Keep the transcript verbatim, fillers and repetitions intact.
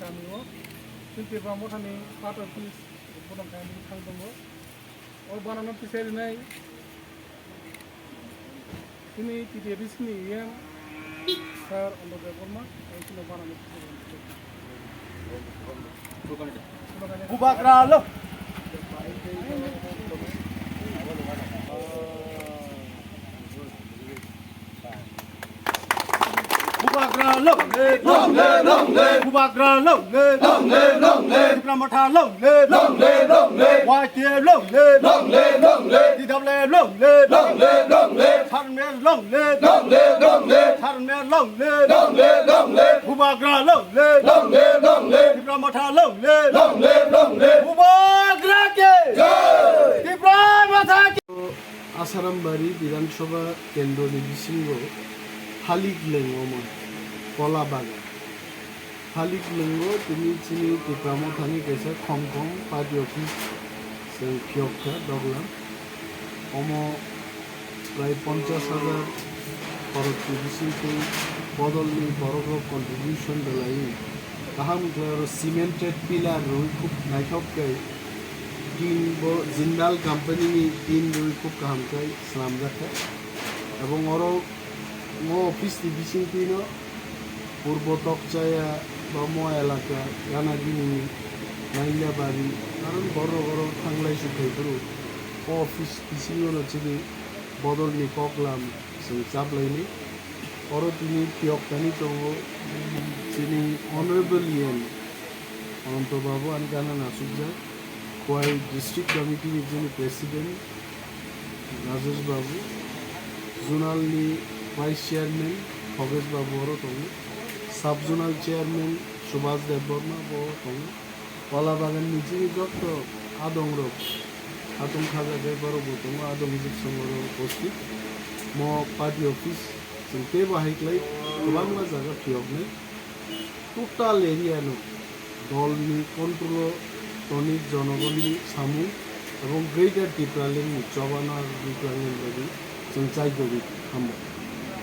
Kamio Tripura Mothani part office bodol khaina bagwi thang tongo. O banano tisai rinai chini T T A D C ni E M sir Ondok Debbarma, o chini banano tisai rinai. Bubagra lo. Bubagra long live! Long live, long live! Bubagra long live! Long live, long live! Tipra Motha long live! Long live, long live! Y T F long live! Long live, long live! T W F long live! Long live, long live! Sarmen long live! Long live, long live! Sarmen long live! Long live, long live! Bubagra long live! Long live, long live! Tipra Motha long live! Long live, long live! Bubagra ke! Jai! Tipra Motha ke! Asarambari Bidhan Sabha kendroni bisingo Halik Lengomon, Kola Bagan. Halik Lengo tini chini Tipra Mothani kaisa khongkhong party office chwng phiyok kha doglam. Omo prai ponchash hajar khorokni bisingtwi bodolni borokrok contribution belaiwi kaham khe oro cemented pillar rwui khub naithok khe tin bo Jindal company ni tin rwui khub kaham khe swnamjak kha. Ebong oro o office ni bisingtwino Purbo Tokchaya ba mo elaka Ganagini, Mailabari, karon borok oro thanglai sukhai phuru o office bisingo no chini bodolni koklam chwng chaplaini. Oro tini phiyok thani tongo chini Honorable E M Ananto Babu, ani gana nasukjak, Khowai District Committee ni chini President Rajesh Babu, Zonal ni Vice Chairman Khogesh Babu oro tongo, Sub Zonal Chairman Subhas Debbarma bo tongo, Kola Bagan ni chini jotto adong rok, atong khajakai borok bo tongo, adong hijik songoro bostik, mo party office, chwng teibo hai kwlai kwbangma jaga phiyoknai. Total area no dolni control o toni jonogonni samung ebong Greater Tipraland ni chobana Tipraland bagwi chwng chai tongwi hambai.